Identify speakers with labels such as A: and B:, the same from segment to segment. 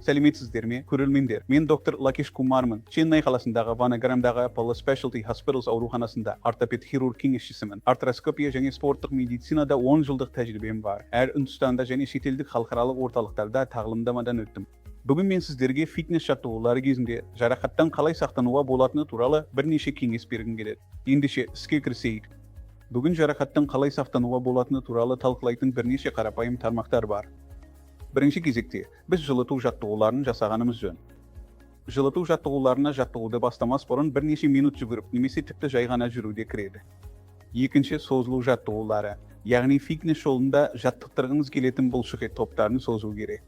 A: Сәлеметсіздер ме, көрермендер? Мен доктор Лакеш Кумармын. Ченнай қаласындағы Ванаграмдағы Apollo Specialty Hospitals ауруханасында ортопед хирург кеңесшісімін. Артроскопия және спорттық медицинада 10 жылдық тәжірибем бар. Әр Үндістанда және шетелдік халықаралық орталықтарда тағылымдамадан өттім. Бүгін мен сіздерге фитнес жаттығулары кезінде жарақаттан қалай сақтануға болатыны туралы бірнеше кеңес бергім келеді. Ендеше, іске кірісейік. Бүгін жарақаттан қалай сақтануға болатыны туралы талқылайтын бірнеше қарапайым тармақтар бар. Бірінші кезекте біз жылыту жаттығуларын жасағанымыз жөн. Жылыту жаттығуларына жаттығуды бастамас бұрын бірнеше минут жүгіріп немесе тіпті жай ғана жүру де кіреді. Екінші, созылу жаттығулары, яғни фитнес жолында жаттықтырғыңыз келетін бұлшықет топтарын созу керек.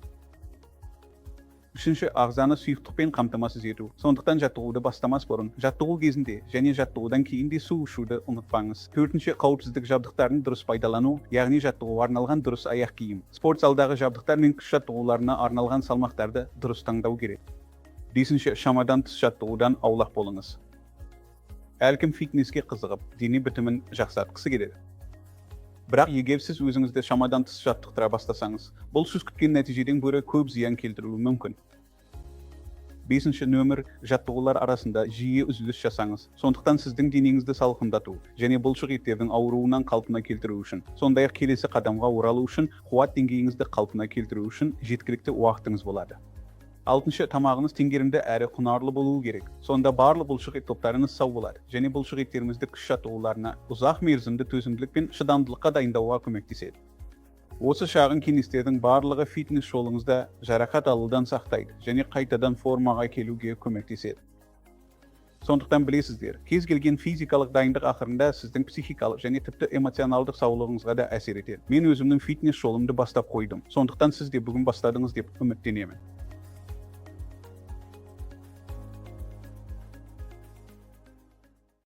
A: Үшінші, ағзаны сұйықтықпен қамтамасыз ету. Сондықтан жаттығуды бастамас бұрын, жаттығу кезінде және жаттығудан кейін де су ішуді ұмытпаңыз. Төртінші, қауіпсіздік жабдықтарын дұрыс пайдалану, яғни жаттығуға арналған дұрыс аяқ киім. Спорт залдағы жабдықтар мен күш жаттығуларына арналған салмақтарды дұрыс таңдау керек. Бесінші, шамадан тыс жаттығудан аулақ болыңыз. Әркім фитнеске қызығып, дене бітімін жақсартқысы келеді. Бірақ егер сіз өзіңізді шамадан тыс жаттықтыра бастасаңыз, бұл сіз күткен нәтижеден гөрі көп зиян келтіруі мүмкін. Бесінші нөмір, жаттығулар арасында жиі үзіліс жасаңыз. Сондықтан сіздің денеңізді салқындату және бұлшық еттердің ауруынан қалпына келтіру үшін, сондай-ақ келесі қадамға оралу үшін қуат деңгейіңізді қалпына келтіру үшін жеткілікті уақытыңыз болады. Алтыншы, тамағыңыз теңгерімді әрі құнарлы болуы керек. Сонда барлық бұлшық ет топтарыңыз сау болады және бұлшық еттерімізді күш жаттығуларына ұзақ мерзімді төзімділік пен шыдамдылыққа дайындауға көмектеседі. Осы шағын кеңестердің барлығы фитнес жолыңызда жарақат алудан сақтайды және қайтадан формаға келуге көмектеседі. Сондықтан білесіздер, кез келген физикалық дайындық ақырында сіздің психикалық және тіпті эмоционалдық саулығыңызға да әсер етеді. Мен өзімнің фитнес жолымды бастап қойдым. Сондықтан сіз де бүгін бастадыңыз деп үміттенемін.